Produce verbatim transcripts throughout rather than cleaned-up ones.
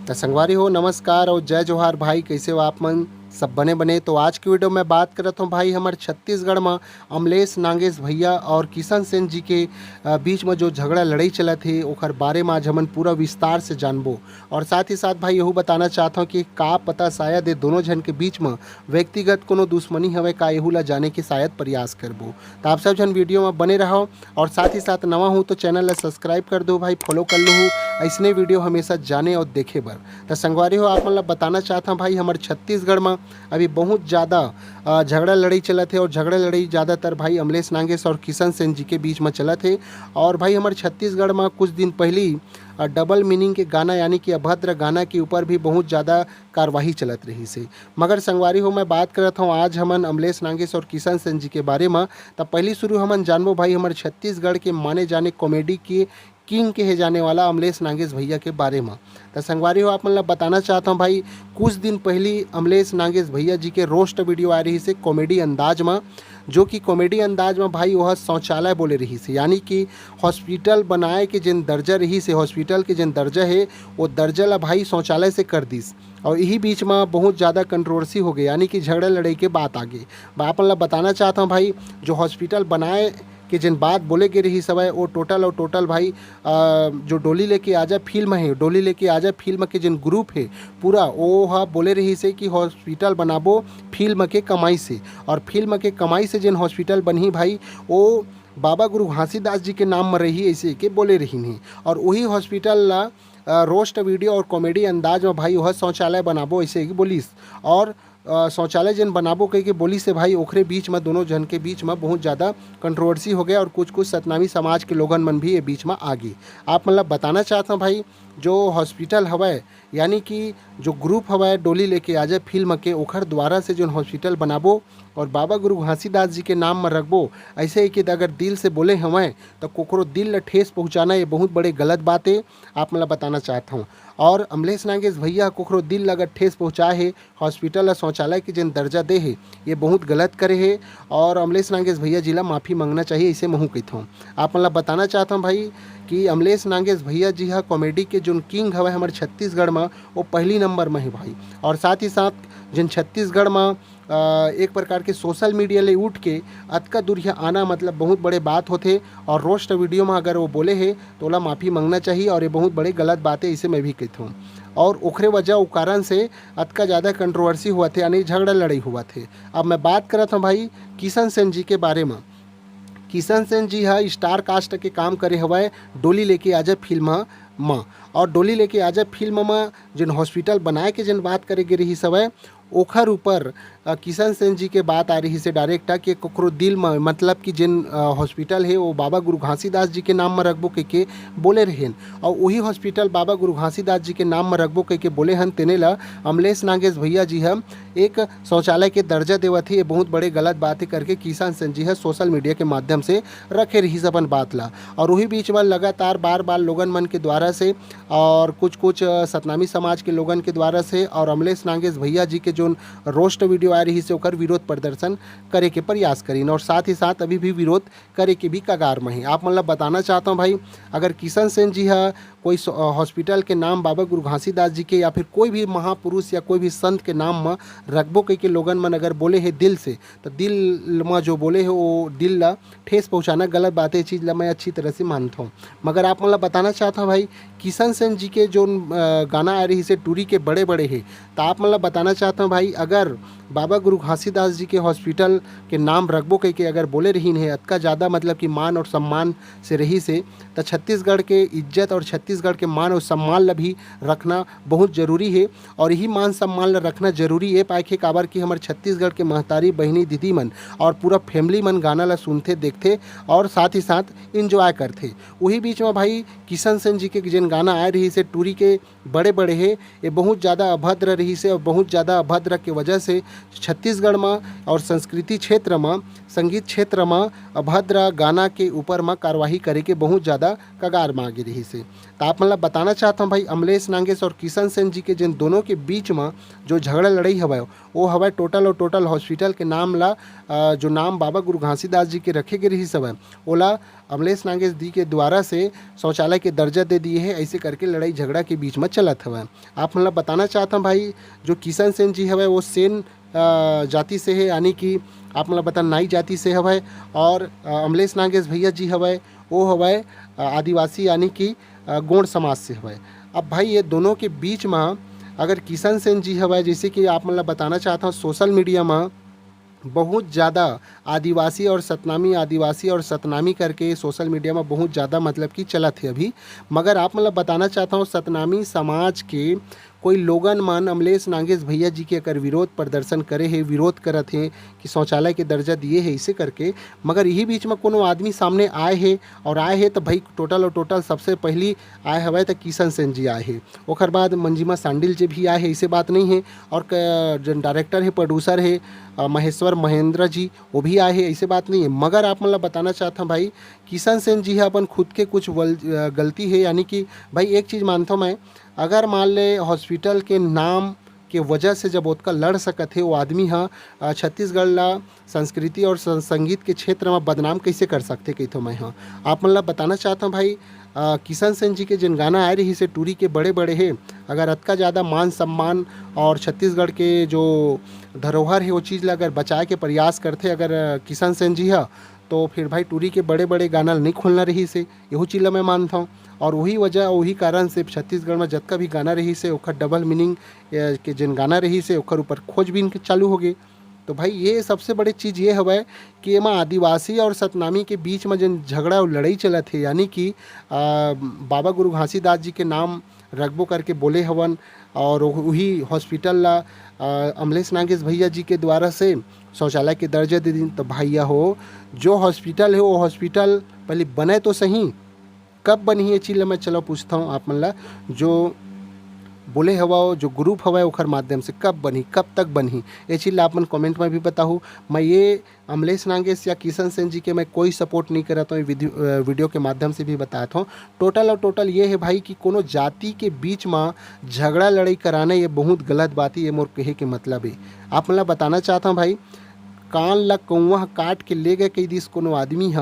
त संगवारी हो, नमस्कार और जय जोहार भाई। कैसे हो आप मन? सब बने बने। तो आज की वीडियो में बात करत हूँ भाई, हमर छत्तीसगढ़ में अमलेश नागेश भैया और किशन सेन जी के अ, बीच में जो झगड़ा लड़ाई चलत हे, ओकर बारे में आज हमन पूरा विस्तार से जानबो। और साथ ही साथ भाई यहू बताना चाहत हूँ कि का पता शायद ये दोनों झन के बीच में व्यक्तिगत कोनो दुश्मनी हवे का, यहू ला जाने के शायद प्रयास करबो। तो आप सब झन वीडियो में बने रहो और साथ ही साथ नवा हूँ तो चैनल ला सब्सक्राइब कर दो भाई, फॉलो कर लो। ऐसने वीडियो हमेशा जाने और देखे बर। तो संगवारी हो, आप मन ला बताना चाहत हूँ भाई, हमर छत्तीसगढ़ में अभी बहुत ज़्यादा अ, झगड़ा लड़ाई चलत हे और झगड़ा लड़ाई ज़्यादातर भाई अमलेश नागेश और किशन सेन जी के बीच में चलत हे। और भाई हमर छत्तीसगढ़ में कुछ दिन पहली अ, डबल मीनिंग के गाना यानी कि अभद्र गाना के ऊपर भी बहुत ज़्यादा कार्यवाही चलत रहिस हे। मगर संगवारी हो, मैं बात करत हूँ आज हमन अमलेश नागेश और किशन सेन जी के बारे में। तब पहली शुरू हमन जानबो भाई हमर छत्तीसगढ़ के माने जाने कॉमेडी के किंग कहे जाने वाला अमलेश नागेश भैया के बारे में। त संगवारी हो, आप मन ला बताना चाहत हूँ भाई, कुछ दिन पहली अमलेश नागेश भैया जी के रोस्ट वीडियो आ रहिस हे कॉमेडी अंदाज में, जो कि कॉमेडी अंदाज में भाई वह शौचालय बोले रहिस हे, यानी कि हॉस्पिटल बनाए के जिन दर्जा रहिस हे, हॉस्पिटल के जिन दर्जा हे, वो दर्जा ला भाई शौचालय से कर दिस। और यही बीच में बहुत ज़्यादा कंट्रोवर्सी हो गई, यानी कि झगड़ा लड़ाई के बात आ गई। मैं आप मन ला बताना चाहत हूँ भाई, जो हॉस्पिटल बनाए के जिन बात बोले गे रहिस हवय, वो टोटल और टोटल भाई अ, जो डोली लेके आजा फिल्म हे, डोली लेके आजा फिल्म के जिन ग्रुप हे पूरा, वो ह बोले रहिस हे कि हॉस्पिटल बनाबो फिल्म के कमाई से, और फिल्म के कमाई से जिन हॉस्पिटल बनही भाई, वो बाबा गुरु घासीदास जी के नाम में रही, ऐसे के बोले रहिन हे। और वही हॉस्पिटल ला अ, रोस्ट वीडियो और कॉमेडी अंदाज में भाई वह शौचालय बनाबो, ऐसे के बोलिस। और अ, शौचालय जेन बनाबो कहिके बोलिस हे भाई, ओखरे बीच में, दोनों झन के बीच में बहुत ज़्यादा कंट्रोवर्सी हो गया और कुछ कुछ सतनामी समाज के लोगन मन भी ये बीच में आ गे। आप मन ला बताना चाहत हूँ भाई, जो हॉस्पिटल हवय, यानी कि जो ग्रुप हवय डोली लेके आजा फिल्म के, ओखर द्वारा से जोन हॉस्पिटल बनाबो और बाबा गुरु घासीदास जी के नाम में रखबो, ऐसे ही कि अगर दिल से बोले हवय तो कोकरो दिल ला ठेस पहुँचाना ये बहुत बड़े गलत बात हे। आप मन ला बताना चाहत हूँ। और अमलेश नागेश भैया कोकरो दिल ला अगर ठेस पहुँचाए हे, हॉस्पिटल ला शौचालय के जेन दर्जा दे हे, ये बहुत गलत करे हे और अमलेश नागेश भैया जी ला माफ़ी मांगना चाहिए, इसे महू कहिथों। आप मन ला बताना चाहत हूँ भाई कि अमलेश नागेश भैया जी हा कॉमेडी के जोन किंग हवय हमर छत्तीसगढ़ में, वो पहली नंबर में हे भाई। और साथ ही साथ जेन छत्तीसगढ़ में अ, एक प्रकार के सोशल मीडिया ले उठ के अतका दूरिहा आना मतलब बहुत बड़े बात होथे। और रोस्ट वीडियो में अगर वो बोले हे तो ओला माफ़ी मांगना चाहिए और ये बहुत बड़े गलत बात हे, इसे मैं भी कहथों। और ओखरे वजह, ओ कारण से अतका ज़्यादा कंट्रोवर्सी हुआ थे, यानी झगड़ा लड़ाई हुआ थे। अब मैं बात करत हूँ भाई किशन सेन जी के बारे में। किशन सेन जी हा स्टार कास्ट के काम करे हवय डोली लेके आजा फिल्म म। और डोली लेके आजा फिल्म म जेन हॉस्पिटल बनाए के जेन बात करे गे रहिस हवय, ओखर ऊपर अ, किशन सेन जी के बात आ रहिस हे डायरेक्ट कि कोकरो दिल म, मतलब कि जेन अ, हॉस्पिटल हे वो बाबा गुरु घासीदास जी के नाम म रखबो कहिके बोले रहेन। और वही हॉस्पिटल बाबा गुरु घासीदास जी के नाम म रखबो कहिके बोले हन, तेने ला अमलेश नागेश भैया जी ह एक शौचालय के दर्जा देवत हे, ये बहुत बड़े गलत बात हे करके किशन सेन जी ह सोशल मीडिया के माध्यम से रखे रहिस अपन बात ला। और वही बीच में लगातार बार बार लोगन मन के द्वारा से और कुछ कुछ अ, सतनामी समाज के लोगन के द्वारा से और अमलेश नागेश भैया जी के जोन रोस्ट वीडियो आए रहिस हे ओकर विरोध प्रदर्शन करे के प्रयास करिन और साथ ही साथ अभी भी विरोध करे के भी कगार में हे। आप मन ला बताना चाहत हूँ भाई, अगर किशन सेन जी हा कोई स-, अ, हॉस्पिटल के नाम बाबा गुरु घासीदास जी के या फिर कोई भी महापुरुष या कोई भी संत के नाम म रखबो कहिके लोगन मन अगर बोले हे दिल से, तो दिल म जो बोले हे वो दिल ला ठेस पहुँचाना गलत बात हे, ये चीज़ ला मैं अच्छी तरह से मानथों। मगर आप मन ला बताना चाहत हूँ भाई, किशन सेन जी के जोन अ, गाना आए रहिस हे टूरी के बड़े बड़े हे, तो आप मन ला बताना चाहत हूँ भाई, अगर बाबा गुरु घासीदास जी के हॉस्पिटल के नाम रखबो कहिके अगर बोले रहिन हे, अतका ज़्यादा मतलब कि मान और सम्मान से रहिस हे, त छत्तीसगढ़ के इज्जत और छत्तीसगढ़ के मान और सम्मान ला भी रखना बहुत जरूरी हे। और यही मान सम्मान ला रखना जरूरी ए पाए के, काबर कि हमर छत्तीसगढ़ के महतारी, बहिनी, दीदी मन और पूरा फैमिली मन गाना ला सुनथे, देखथे और साथ ही साथ एंजॉय करथे। वही बीच में भाई किशन सेन जी के जेन गाना आए रहिस हे टूरी के बड़े बड़े हे, ये बहुत ज़्यादा अभद्र रहिस हे और बहुत ज़्यादा अभद्र के वजह से छत्तीसगढ़ म और संस्कृति क्षेत्र म, संगीत क्षेत्र म अभद्र गाना के ऊपर म कार्यवाही करे के बहुत ज़्यादा कगार म आगे रहिस हे। तो आप मन ला बताना चाहत हूँ भाई, अमलेश नागेश और किशन सेन जी के जिन दोनों के बीच में जो झगड़ा लड़ाई हवय, वो हवय टोटल और टोटल हॉस्पिटल के नाम ला, अ, जो नाम बाबा गुरु घासीदास जी के रखे गे रहिस हवय, ओला अमलेश नागेश दी के द्वारा से शौचालय के दर्जा दे दिए है, ऐसे करके लड़ाई झगड़ा के बीच में चलत हवय। आप मन ला बताना चाहत हूँ भाई, जो किशन सेन जी हवय, वो सेन अ, जाति से हे, यानी कि आप मन ला बता नाई जाति से हवय, और अ, अमलेश नागेश भैया जी हवय, वो हवय अ, आदिवासी, यानी कि अ, गोंड समाज से हवय। अब भाई, ये दोनों के बीच में अगर किशन सेन जी हवय, जैसे कि आप मन ला बताना चाहत हूँ, सोशल मीडिया में बहुत ज़्यादा आदिवासी और सतनामी, आदिवासी और सतनामी करके सोशल मीडिया में बहुत ज़्यादा, मतलब कि चलत हे अभी। मगर आप मन ला बताना चाहत हूँ, सतनामी समाज के कोई लोगन मन अमलेश नागेश भैया जी के अगर विरोध प्रदर्शन करे हे, विरोध करत हे कि शौचालय के दर्जा दिए हे इसे करके, मगर यही बीच में कोनो आदमी सामने आए हे, और आए हे तो भाई टोटल और टोटल सबसे पहली आए हवय तो किशन सेन जी आए हे, ओकर बाद मंजिमा सांडिल जी भी आए हे, ऐसे बात नहीं है। और क-, जो डायरेक्टर है, प्रोड्यूसर है, अ, महेश्वर महेंद्र जी, वो भी आए हे, ऐसे बात नहीं है। मगर आप मन ला बताना चाहत हूँ भाई, किशन सेन जी ह अपन खुद के कुछ वल-, अ, गलती है, यानी कि भाई एक चीज़ मानता हूँ मैं, अगर मान ले हॉस्पिटल के नाम के वजह से जब ओतका लड़ सकत हे वो आदमी ह, अ, छत्तीसगढ़ ला संस्कृति और सं-, संगीत के क्षेत्र में बदनाम कैसे कर सकथे कहिथो मैं ह। आप मन ला बताना चाहत हूँ भाई, अ, किशन सेन जी के जिन गाना आए रहिस हे टूरी के बड़े बड़े हे, अगर अतका ज़्यादा मान सम्मान और छत्तीसगढ़ के जो धरोहर है वो चीज़ ला अगर बचाए के प्रयास करथे अगर, अ, किशन सेन जी ह, तो फिर भाई टूरी के बड़े बड़े गाना ला नहीं खोलना रहिस हे, यहू चीज़ ला मैं मानता हूँ। और वही वजह, वही कारण से छत्तीसगढ़ में जतका भी गाना रहिस हे ओखर डबल मीनिंग, अ, के जिन गाना रहिस हे ओखर ऊपर खोजबीन के चालू हो गए। तो भाई ये सबसे बड़े चीज़ ये हवय कि एमा आदिवासी और सतनामी के बीच में जिन झगड़ा और लड़ाई चलत हे, यानी कि अ, बाबा गुरु घासीदास जी के नाम रखबो करके बोले हवन, और वही हॉस्पिटल ला अ, अमलेश नागेश भैया जी के द्वारा से शौचालय के दर्जा दे दिन। तो भैया हो, जो हॉस्पिटल है वो हॉस्पिटल पहले बने तो सही, कब बनही ये चीज़ ला मैं चलो पूछता हूँ आप मन ला, जो बोले हवा, जो ग्रुप हवा ओखर माध्यम से कब बनही, कब तक बनही, ये चीज़ ला आप मन कमेंट में भी बताहू। मैं ये अमलेश नागेश या किशन सेन जी के मैं कोई सपोर्ट नहीं करता हूँ, ये वीडियो, अ, वीडियो के माध्यम से भी बताता हूँ। टोटल और टोटल ये है भाई कि कोनो जाति के बीच में झगड़ा लड़ाई कराना ये बहुत गलत बात है, ये मोर कहे के मतलब है। आप मन ला बताना चाहता हूँ भाई, कान ला कौवा काट के ले गए कह दिस कोनो आदमी ह,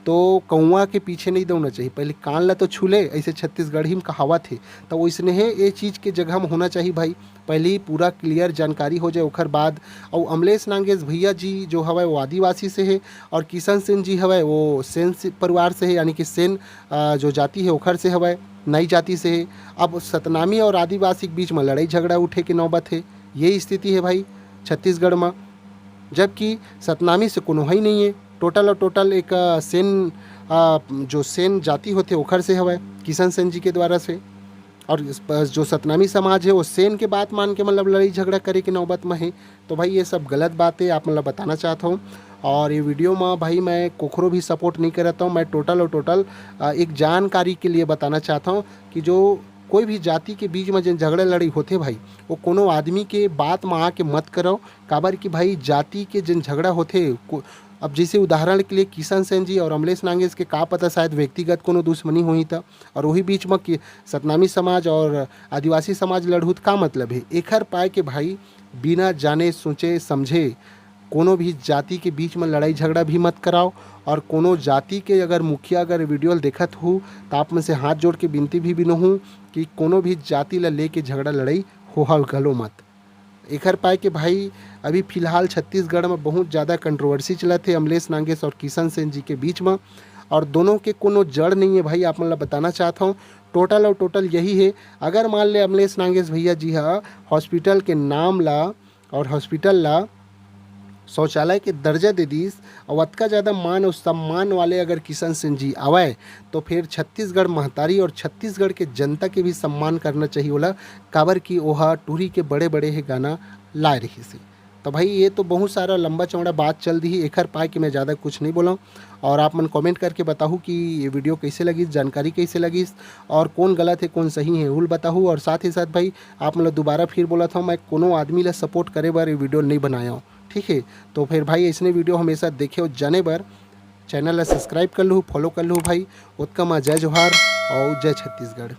तो कौवा के पीछे नहीं दौड़ना चाहिए, पहले कान ला तो छू ले, ऐसे छत्तीसगढ़ी में कहावत है। तो वैसने है, ये चीज़ के जगह में होना चाहिए भाई, पहले ही पूरा क्लियर जानकारी हो जाए ओखर बाद। और अमलेश नागेश भैया जी जो हवय वो आदिवासी से है, और किशन सेन जी हवय वो सेन से, परिवार से है, यानी कि सेन अ, जो जाति है ओखर से हवय, नाई जाति से है। अब सतनामी और आदिवासी के बीच में लड़ाई झगड़ा उठे के नौबत है, ये स्थिति है भाई छत्तीसगढ़ में। जबकि सतनामी से कोनो है ही नहीं है, टोटल और टोटल एक अ, सेन अ, जो सेन जाति होथे ओखर से हवय, किशन सेन जी के द्वारा से। और इस प-, जो सतनामी समाज है वो सेन के बात मान के मतलब लड़ाई झगड़ा करे के नौबत में है। तो भाई ये सब गलत बात है, आप मतलब बताना चाहता हूँ। और ये वीडियो में भाई मैं कोखरो भी सपोर्ट नहीं करता हूँ, मैं टोटल और टोटल अ, एक जानकारी के लिए बताना चाहता हूँ कि जो कोई भी जाति के बीच में जिन झगड़ा लड़ाई होथे भाई, वो कोनो आदमी के बात में आके मत करो। काबर कि भाई जाति के जिन झगड़ा होथे को-, अब जैसे उदाहरण के लिए किशन सेन जी और अमलेश नागेश के का पता शायद व्यक्तिगत कोनो दुश्मनी होही त, और वही बीच में कि सतनामी समाज और आदिवासी समाज लड़हू त का मतलब है? एखर पाए के भाई बिना जाने सोचे समझे कोनो भी जाति के बीच में लड़ाई झगड़ा भी मत कराओ। और कोनो जाति के अगर मुखिया अगर वीडियो ल देखत हो तो आप मन से हाथ जोड़ के विनती भी बिनहूँ कि कोनो भी जाति ला लेके झगड़ा लड़ाई होहा घलो मत। एखर पाए के भाई अभी फिलहाल छत्तीसगढ़ में बहुत ज़्यादा कंट्रोवर्सी चलत हे अमलेश नागेश और किशन सेन जी के बीच में, और दोनों के कोनो जड़ नहीं है भाई। आप मन ला बताना चाहत हूँ, टोटल और टोटल यही है। अगर मान ले अमलेश नागेश भैया जी हा हॉस्पिटल के नाम ला और हॉस्पिटल ला शौचालय के दर्जा दे दीस, और अतका ज़्यादा मान और सम्मान वाले अगर किशन सेन जी आवय, तो फिर छत्तीसगढ़ महतारी और छत्तीसगढ़ के जनता के भी सम्मान करना चाहिए ओला, काबर कि ओहा टूरी के बड़े बड़े हे गाना लाए रहिस हे। तो भाई ये तो बहुत सारा लंबा चौड़ा बात चल दी, एखर पाए कि मैं ज़्यादा कुछ नहीं बोला। और आप मन कमेंट करके बताहू कि ये वीडियो कैसे लगिस, जानकारी कैसे लगिस, और कौन गलत है कौन सही है, उल बताहू। और साथ ही साथ भाई आप मन ला दोबारा फिर बोलत हूँ, मैं कोनो आदमी ला सपोर्ट करे बर ये वीडियो नहीं बनाया हूँ, ठीक है? तो फिर भाई ऐसने वीडियो हमेशा देखे और जाने बर चैनल ला सब्सक्राइब कर लू, फॉलो कर लू भाई। ओतका मा जय जोहार। अउ जय छत्तीसगढ़।